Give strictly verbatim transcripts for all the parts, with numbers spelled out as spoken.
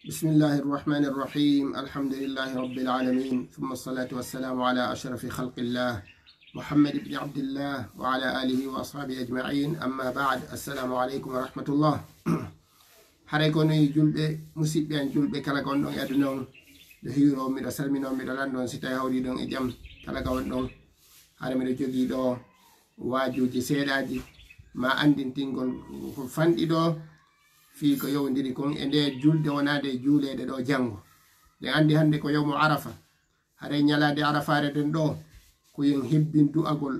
بسم الله الرحمن الرحيم. الحمد لله رب العالمين. ثم الصلاة والسلام على أشرف خلق الله محمد بن عبد الله وعلى آله وأصحابه أجمعين. أما بعد. السلام عليكم ورحمة الله. Haray ko noyi julɓe, musidɓe an julɓe, kala ko on ɗon e aduna on, ɗo hiwro, miɗo salmino, miɗo lanndo on, si tawi hawri ɗon e jam, kala ka on ɗon. Hara miɗo jogii ɗo waajuuji seeɗaaji, ma anndintingol ko fanɗi ɗo, fii ko yowndiri kon e nde julde wonaa nde juuleede ɗo janngo. Ɗen anndi hannde ko yawmu Arafa. Haray ñalaande Arafaare nden ɗo, ko yen hebbin du'agol,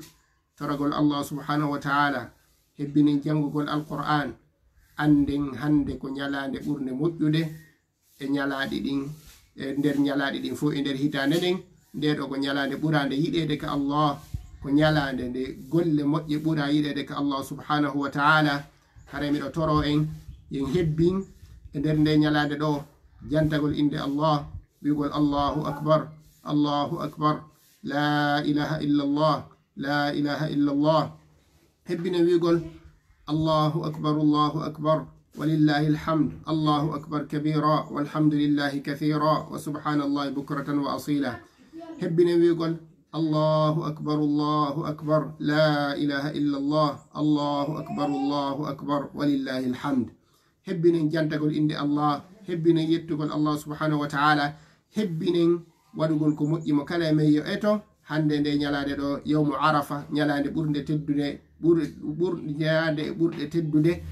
toragol Allah subhanahu wa ta'ala, hebbinen janngugol Alqur'aan, annden hannde ko ñalaande ɓurnde moƴƴude e ñalaaɗi ɗin, e nder ñalaaɗi ɗin fof e nder hitaande nden. Nde ɗo ko ñalaande ɓuraande yiɗeede ka Allah, ko ñalaande nde golle moƴƴe ɓura yiɗeede ka Allah subhanahu wa ta'ala. Haray miɗo toro en, yen hebbin e nder nde ñalaande ɗo, jantagol innde Allah, wi'ugol: "Allahu akbar, Allahu akbar, la ilaha illallah, la ilaha illallah." Hebbinen wi'ugol: "Allahu akbar, Allahu akbar, walillahi alhamd, Allahu akbar kabira, walhamdulillahi kathira, wa subhanallahi bukratan wa asila." Hebbinen wi'ugol: "Allahu akbar, Allahu akbar, la ilaha illallah, Allahu akbar, Allahu akbar, walillahi alhamd." Hebbinen jantagol innde Allah, hebbinen yettugol Allah subhanahu wa ta'ala, hebbinen waɗugol ko moƴƴi mo kala e men yo eto. Hannde nde ñalaande ɗo, yawmu Arafa, ñalaande ɓurnde teddude, ɓur-, ɓur-, ñalaande ɓurɗe teddude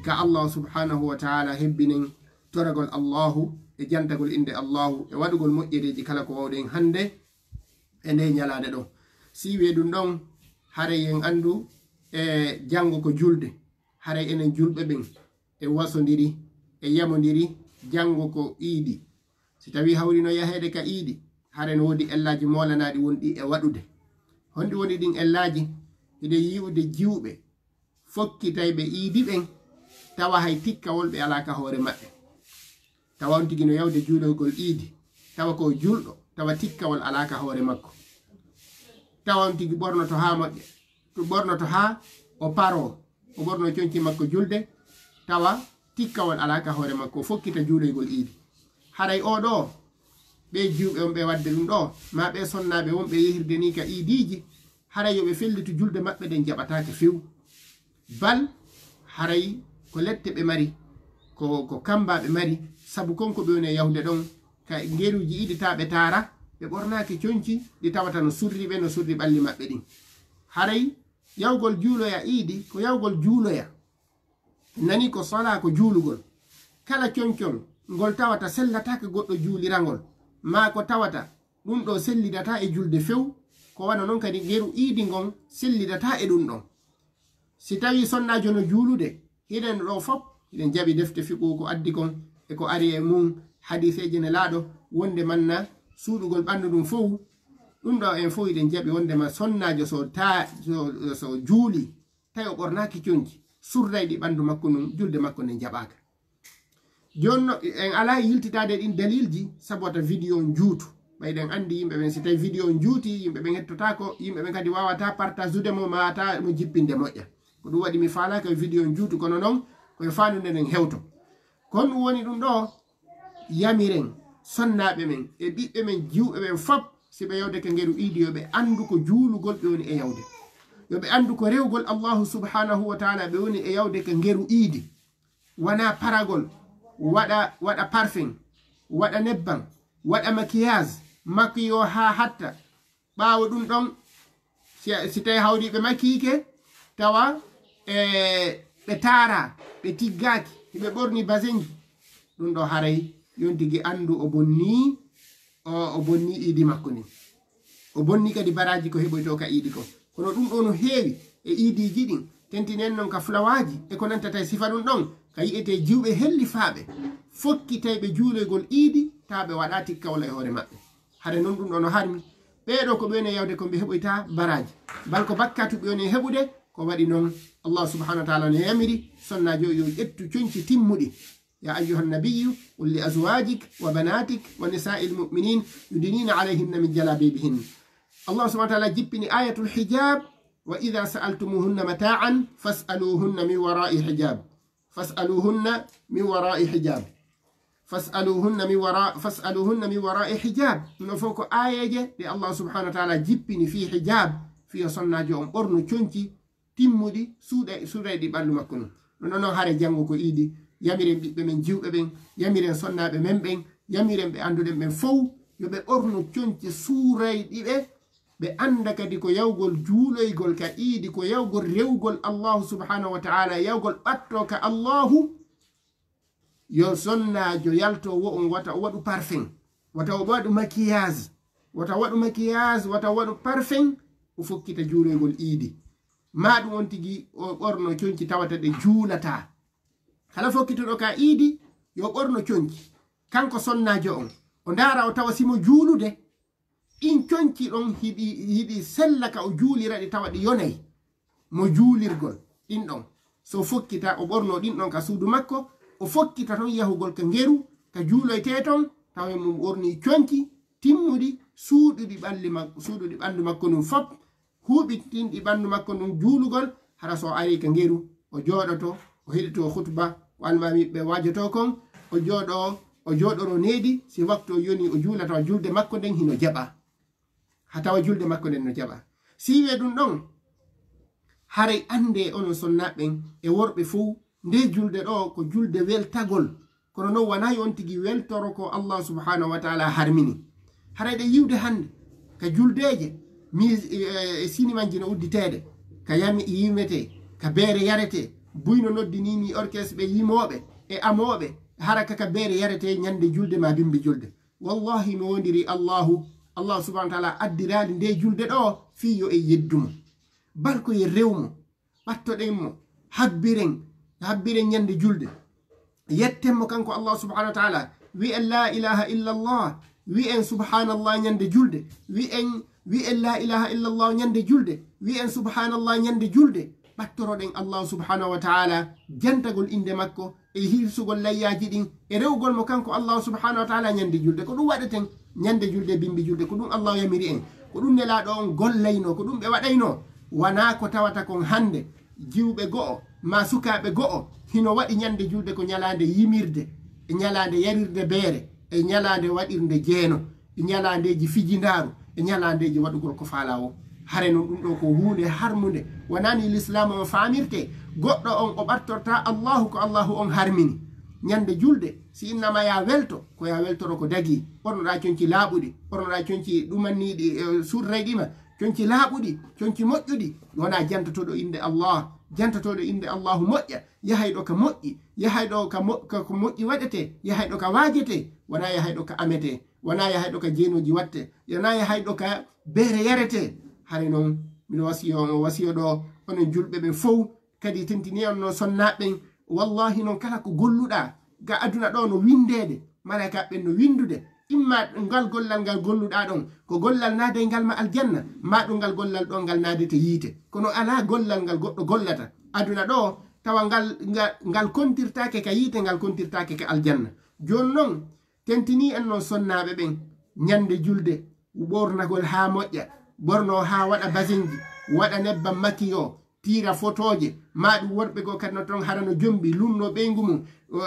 ka Allah subhanahu wa ta'ala, hebbinen toragol Allahu e jantagol innde Allahu e waɗugol moƴƴereeji kala ko wawɗen hannde e nde ñalaande ɗo. Si wi'e ɗum ɗon, haray en anndu e janngo ko julde, haray enen julɓe ɓen e wasondiri, e yamondiri janngo ko iidi. Si tawi hawrino yaheede ka iidi, hare no woodi ellaaji moolanaaɗi wonɗi e waɗude. Honɗi woni ɗin ellaaji? Hiɗen yi'ude jiwɓe fokkitayɓe iidi ɓen, tawa hay tikkawol ɓe alaa ka hoore maɓɓe. Tawa on tigi no yawde juuloygol iidi, tawa ko julɗo, tawa tikkawol alaa ka hoore makko. Tawa on tigi ɓornoto haa moƴƴa, to ɓornoto haa o paroo, o ɓorno conci makko julde, tawa tikkawol alaa ka hoore makko, o fokkita juuloygol iidi. Haray oo ɗoo, ɓee jiwɓe on ɓe waɗde ɗum ɗoo, maa ɓee sonnaaɓe wonɓe yehirde nii ka iidiiji, haray yo ɓe fellitu julde maɓɓe ɗen jaɓataake few. Bal haray ko lette ɓe mari, ko, ko kamba ɓe mari, sabu kon ko ɓe woni e yahude ɗon, ka ngeruuji iidi taa ɓe taara, ɓe ɓornaaki conci ɗi tawata no surri ɓe, no surri ɓalli maɓɓe ɗin. Haray yawgol juuloya iidi, ko yawgol juuloya. Nani ko salaa ko juulugol. Kala concon ngol tawata sellataake goɗɗo juulirangol, maa ko tawata ɗum ɗoo sellidataa e julde few, ko wano non kadi ngeru iidi ngon sellidataa e ɗum ɗon. Si tawii sonnaajo no juulude, hiɗen ɗoo fof, hiɗen jaɓi defte fiqhu ko addi kon, e ko ari e mum hadiiseeje Nelaaɗo, wonde manna suuɗugol ɓanndu ɗum fow, ɗum ɗoo en fof hiɗen jaɓi wonde ma sonnaajo so taa-, so, so juuli, tawi o ɓornaaki conci, surray ɗi ɓanndu makko nun, julde makko nden jaɓaaka. Jooni no, en alaa yiltitaade ɗin dalilji, sabu wata video on juutu. Ɓay ɗen anndi yimɓe ɓen, si tawi video on juuti, yimɓe ɓen hettotaako, yimɓe ɓen kadi waawataa partageude mo, maataa mo jippinde moƴƴa. Ko ɗum waɗi mi faalaaka yo video on juutu, kono non ko e faandude nden hewto. Kon ɗum woni ɗum ɗoo, yamiren sonnaaɓe men e ɓiɓɓe men jiwɓe ɓen fop, si ɓe yawde ka ngeru iidi, yo ɓe anndu ko juulugol ɓe woni e yawde. Yo ɓe anndu ko rewgol Allahu subhanahu wa taala ɓe woni e yawde ka ngeru iidi. Wanaa paragol, waɗa, waɗa parfum, waɗa nebban, waɗa maquillage, maquillo haa hatta. Ɓaawo ɗum ɗon, si, si tawi hawriiɓe makiike, tawa, e, ɓe taara, ɓe tiggaaki, hiɓe ɓorni basenji. Ɗum ɗo haray, yon tigi anndu o bonnii, o, o bonnii iidi makko ndin. O bonnii kadi baraaji ko heɓoytoo ka iidi kon. Kono ɗum ɗo no heewi e iidiiji ɗin, tentinen non ka fulawaaji e ko nantata e sifa ɗum ɗon, ka yi'etee jiwɓe hellifaaɓe, fokkitayɓe juuloygol iidi, taa ɓe waɗaa tikkawol e hoore maɓɓe. Hare non ɗum ɗo no harmi. Ɓee ɗoo ko ɓe woni e yawde ko ɓe heɓoyta baraaji. Bal ko bakkatu ɓe woni e heɓude, ko waɗi non Allah subhanahu wa taala no yamiri sonnaajo yo ƴettu conci timmuɗi. يا أيها النبي قل لأزواجك وبناتك ونساء المؤمنين يدنين عليهن من جلابيبهن. Allah subhanahu wa taala jippini ayatul hijab, وإذا سألتموهن متاعا فاسألوهن من وراء حجاب. فاسألوهن من وراء حجاب. Fas'aluhunna min wara, fas'aluhunna min wara'i hijab. Ɗum ɗo fof ko aayeeje ɗe Allah subhanahu wa ta'ala jippini fii hijab, fii yo sonnaajo on ɓorno conci timmuɗi, suuɗa-, suurayɗi ɓallu makko nun. Ɗum ɗo noon hare janngo ko iidi, yamiren ɓiɓɓe men jiwɓe ɓen, yamiren sonnaaɓe men ɓen, yamiren ɓe annduɗen ɓen fof, yo ɓe ɓorno conci suurayɗi ɓe, ɓe annda kadi ko yawgol juuloygol ka iidi, ko yawgol rewgol Allahu subhanahu wa ta'ala, yawgol ɓatto ka Allahu. Yo sonnaajo yalto wo on wata o waɗu parfum, wata o waɗu maquillage, wata o waɗu maquillage, wata o waɗu parfum, o fokkita juuloygol iidi. Maa ɗum on tigi o ɓorno conci tawata ɗe juulataa. Kala fokkituɗo ka iidi, yo ɓorno conci. Kanko sonnaajo on, o ndaara o tawa si mo juulude, ɗin conci ɗon hiɗi, hiɗi sella ka o juulira ɗi tawa ɗi yonay. Mo juulirgol ɗin ɗon. So fokkita, o ɓorno ɗin ɗon ka suudu makko, o fokkita ton yahugol ka ngeru, ka juuloytee ton, tawa mo ɓorni conci timmuɗi, suuɗuɗi ɓalli mak-, suuɗuɗi ɓanndu makko ndun fop, huuɓitinɗi ɓanndu makko ndun juulugol, hara so o arii ka ngeru, o jooɗoto, o heɗito khutba, ko almaamiiɓe waajotoo kon, o jooɗo, o jooɗoro needi, si waktu o yoni o juula tawa julde makko nden hino jaɓa. Ha tawa julde makko nden no jaɓa. Si wi'e ɗum ɗon, haray anndee onon sonnaaɓe ɓen e worɓe fow, nde julde ɗo ko julde weltagol. Kono non wanaa yo on tigi weltoro ko Allah subhanahu wa ta'ala harmini. Haray ɗe yiwde hannde ka juldeeje, mi, e, e sinimanji no udditeede, ka yami, yimetee, ka beere yaretee, buy no noddinii ni orchestre ɓe yimooɓe e amooɓe, hara ka, ka beere yaretee ñande julde maa bimbi julde. Wallahi mi wondiri Allahu, Allah subhanahu wa ta'ala addiraali nde julde ɗo fii yo en yeddu mo. Bal ko yo rew mo. Ɓattoɗen mo, habbiren, habbiren ñande julde. Yetten mo kanko Allah subhanahu wa ta'ala. Wi'en la ilaha illa Allah, wi'en subhanallah ñande julde, wi'en, wi'en la ilaha illa Allah ñande julde, wi'en subhanallah ñande julde. Ɓattoroɗen Allah subhanahu wa ta'ala, jantagol innde makko, e hirsugol layyaaji ɗin, e rewgol mo kanko Allah subhanahu wa ta'ala ñande julde. Ko ɗum waɗeten ñande julde, bimbi julde, ko ɗum Allah yamiri en, ko ɗum Nelaaɗo on gollaynoo, ko ɗum ɓe waɗaynoo. Wanaa ko tawata kon hannde, jiwɓe go'o, maa sukaaɓe go'o, hino waɗi ñande julde ko ñalaande yimirde, e ñalaande yarirde beere, e ñalaande waɗirde jeeno, e ñalaandeeji fijindaaru, e ñalaandeeji waɗugol ko faalaa woo. Hare non ɗum ɗo ko huunde harmunde, wanaa ni Lislaamu on faamirtee. Goɗɗo on o ɓattortaa Allahu ko Allahu on harmini. Ñande julde, si innama yaa welto, ko yaa weltoro ko dagii. Ɓornoɗaa conci laaɓuɗi, ɓornoɗaa conci ɗumanniiɗi, e, surrayɗi ma, conci laaɓuɗi, conci moƴƴuɗi, wonaa jantotooɗo innde Allah, jantotooɗo innde Allahu moƴƴa, yahayɗo ka moƴƴi, yahayɗo ka mo-, ka ko moƴƴi waɗetee, yahayɗo ka waajetee, wonaa yahayɗo ka ametee, wonaa yahayɗo ka jeenooji waɗtee, wonaa yahayɗo ka beere yaretee. Hare non, miɗo wasiyo, wasiyo ɗo onon julɓe ɓen fow, kadi tentini on no sonnaaɓe ɓen. Wallahi non kala ko golluɗaa ga aduna ɗo no winndeede, malaykaaɓe ɓen no winndude. Imma ngal gollal ngal golluɗaa ɗon, ko gollal naadaygal ma aljanna, maa ɗum ngal gollal ɗo ngal naadete yiite. Kono alaa gollal ngal goɗɗo gollata aduna ɗo, tawa ngal, ngal, ngal kontirtaake ka yiite, ngal kontirtaake ka aljanna. Jooni non, tentinii en non sonnaaɓe ɓen, ñande julde, ɓornagol haa moƴƴa, ɓorno haa waɗa basinji, waɗa nebbam makiyo, tiira fotooje, maa ɗum worɓe goo kadi no ton hara no jombi, lunno ɓeyngu mum, o,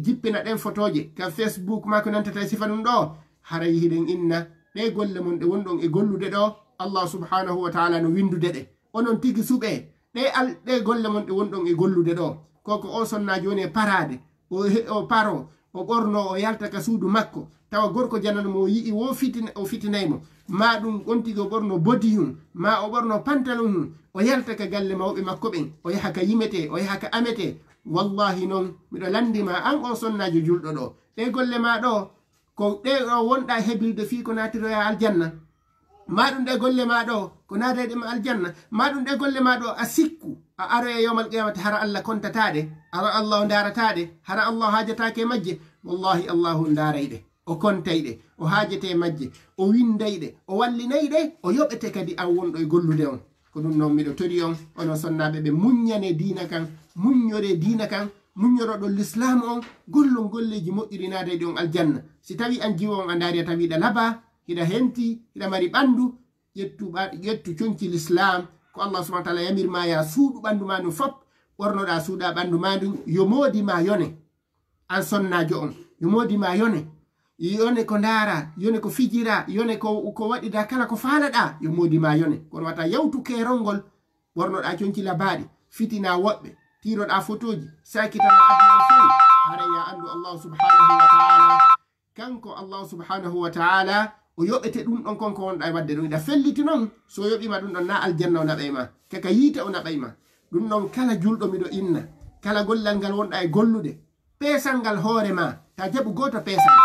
jippina ɗen fotooje ka Facebook maa ko nantata e sifa ɗum ɗo. Haray hiɗen inna ɗee golle mon ɗe wonɗon e gollude ɗo, Allah subhanahu wa ta'ala no winndude ɗe. Onon tigi suɓee ɗee al-, ɗee golle mon ɗe wonɗon e gollude ɗo. Ko ko o sonnaajo woni e paraade, o he-, o paro, o ɓorno, o yalta ka suudu makko, tawa gorko janano mo o yi'i wo fitina, o fitinay mo. Maa ɗum on tigi o ɓorno bodiyum, maa o ɓorno pantalon mum, o yalta ka galle mawɓe makko ɓen, o yaha ka yimetee, o yaha ka ametee. Wallahi non, miɗo lanndi ma an o sonnaajo julɗo ɗo. Ɗee golle maa ɗo, ko ɗee ɗo wonɗaa hebilde fii ko naatiroyaa aljanna. Maa ɗum ɗee golle maa ɗo, ko naatayɗe ma aljanna. Maa ɗum ɗee golle maa ɗo, a sikku, a aroya yawmal qiyamati, hara Allah kontataa ɗe, hara Allah o ndaarataa ɗe, hara Allah haajataake e majje. Wallahi, Allahu ndaaray ɗe, o kontay ɗe, o haajete e majje, o winnday ɗe, o wallinay ɗe, o yoɓete kadi an wonɗo e gollude on. Ko ɗum noon miɗo torii on, onon sonnaaɓe ɓe, muññanee diina kan, muññoree diina kan, muññoroɗon Lislaamu on, gollon golleeji moƴƴuɗi naadayɗi on aljanna. Si tawii an jiwo on a ndaari a tawi hiɗa labaa, hiɗa henti, hiɗa mari ɓanndu, ƴettu ɓa-, ƴettu conci Lislaam, ko Allah subhanahu wa ta'ala yamir maa, yaa suuɗu ɓanndu maa ndun fop, ɓornoɗaa suuɗaa ɓanndu maa ndun, yo moodi maa yone. An sonnaajo on, Yo moodi ma yone. Yone ko ndaara, yone ko fijira, yone ko, ko waɗida kala ko faalaɗa. Yo moodi ma yone. Kono wata yawtu keerol ngol, ɓornoɗa conci labaaɗi, fitina woɓɓe, tiiroɗa fotooji, sakitana aduna o fof. Haray ya anndu Allah subhanahu wa ta'ala, kanko Allah subhanahu wa ta'ala, o yoɓete ɗum ɗon kon ko wonɗa e waɗde ɗum. Iɗa felliti noon, so o yoɓima ɗum ɗon, na aljanna o naɓay ma, kaka yiite o naɓay ma. Ɗum ɗon kala julɗo miɗo inna, kala gollal ngal wonɗa e gollude, peesal ngal hoore ma, ta jaɓu gooto peesal.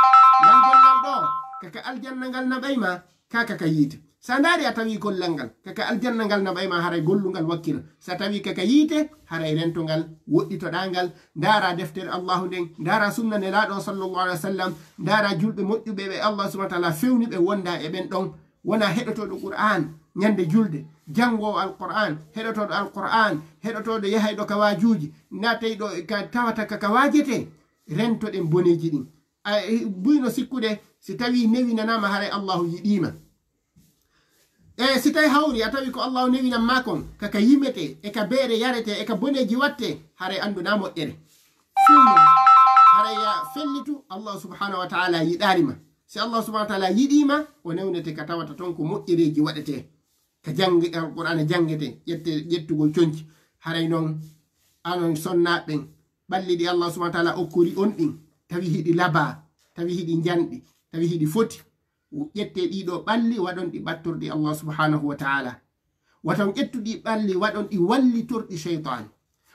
Ngal gollal ɗo, kaka aljanna ngal naɓay ma, ka kaka yiite. Sa ndaari a tawi gollal ngal, kaka aljanna ngal naɓay ma, haray gollungal wakkila. Sa tawi kaka yiite, haray rentongal, woɗɗitoɗa ngal, ndaara deftere Allahu nden, ndaara sunna Nelaaɗo sallallahu alaihi wasallam, ndaara julɓe moƴƴuɓe ɓe Allah subhanahu wa ta'ala fewni ɓe wonda e ɓen ɗon. Wona heɗotooɗo Qur'an ñande julde, janngoowo Alqur'an, heɗotooɗo Alqur'an, heɗotooɗo yahayɗo ka waajuuji, naatayɗo ka tawata ka, ka waajete, rentoɗen boneeji ɗin. A, e, buyno sikkude, si tawi newinanaama, haray Allahu yiɗiima. E si tawi hawri, a tawi ko Allahu newinan ma kon, ka ka yimete, e ka beere yarete, e ka boneeji watte, haray anndu na moƴƴere. Sinno, haray ya fellitu, Allahu subhanahu wa ta'ala yiɗaali ma. Si Allahu subhanahu wa ta'ala yiɗiima, o newnete ka tawata ton ko moƴƴereeji waɗete. Ka jannge, Alqur'aana janngete, ƴette, ƴettugol conci. Haray non, anon sonnaaɓe ɓen, ɓalli ɗi Allahu subhanahu wa ta'ala okkori on ɗin, tawi hiɗi labaa, tawi hiɗi njanɗi, tawi hiɗi foti, ƴette ɗiɗo ɓalli, waɗon ɗi ɓattorɗi Allah subhanahu wa ta'ala. Wata on ƴettu ɗi ɓalli, waɗon ɗi wallitorɗi shaytan.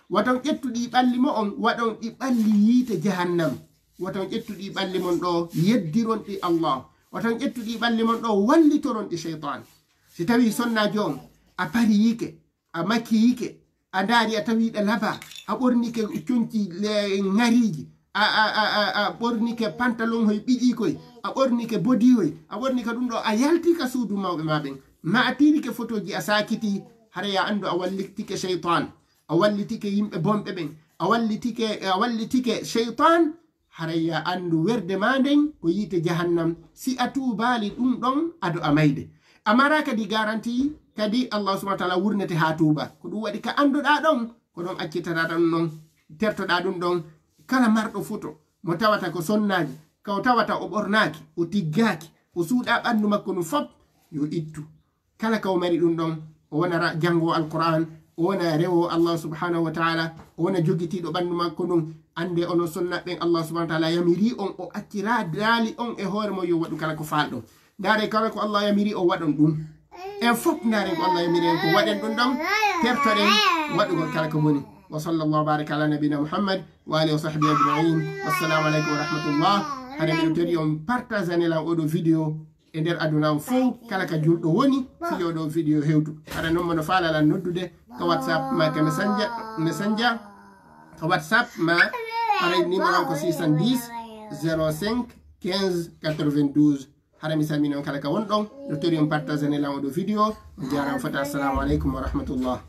Wata on ƴettu ɗi ɓalli mo'on, waɗon ɗi ɓalli yiite jahannam. Wata on ƴettu ɗi ɓalli mon ɗo, yeddiron ɗi Allah. Wata on ƴettu ɗi ɓalli mon ɗo, wallitoron ɗi shaytan. Si tawi sonnaajo on, a pariyike, a makiyike, a ndaari a tawi ɗa laba, a ɓornike conci le-, ŋariiji, a, a, a, a, a ɓornike pantalon hoy ɓiƴii koy, a ɓornike bodi hoy, a ɓornike ɗum ɗo, a yalti ka suudu mawɓe ma ɓen, ma a tiirike fotooji, a saakiti, hara ya anndu a wallitike shaytan, a wallitike yimɓe bonɓe ɓen, a wallitike, a wallitike shaytan, haray ya anndu werde ma nden ko yiite jahannam, si a tuubaali ɗum ɗon ado a mayde. A maraa kadi garanti kadi Allah subhanahu wa ta'ala wurnete haa tuuba. Ko ɗum waɗi ka annduɗaa ɗon, ko ɗon accitata ɗum ɗon, tertoɗaa ɗum ɗon. Kala marɗo foto mo tawata ko sonnaaji, ka o tawata o ɓornaaki, o tiggaaki, o suuɗaa ɓanndu makko ndun fop, yo ittu. Kala ka o mari ɗum ɗon, o wona ra-, janngo Alqur'an, o wona rewo Allah subhanahu wa ta'ala, o wona jogitiiɗo ɓanndu makko ndun. Annde onon sonnaaɓe ɓen, Allah subhanahu wa ta'ala yamiri on, o accira daali on e hoore mo yo waɗu kala ko faalɗon. Ndaare kala ko Allah yamiri o waɗon ɗum. En fop ndaare ko Allah yamiri en ko waɗen ɗum ɗon, tertoɗen waɗugol kala ko boni. Wa sallallahu baraka ala nabina Muhammad wa alihi wa sahbihi ajma'in. Wassalamu alaikum wa rahmatullah. Hade miɗo tori on partage anel an oɗo vidéo e nder aduna on fof, kala ka julɗo woni, fii oɗo vidéo hewtu. Hara non mo no faalalan noddude ka WhatsApp ma ka Messenger, Messenger, ka WhatsApp ma, haray numéro on ko six cent dix, zéro cinq, quinze, quatre-vingt-douze. Hara mi salmini on kala ka wonɗon, no tori on partage anel an oɗo vidéo. On jaaraama fota. Assalamu alaikum wa rahmatullah.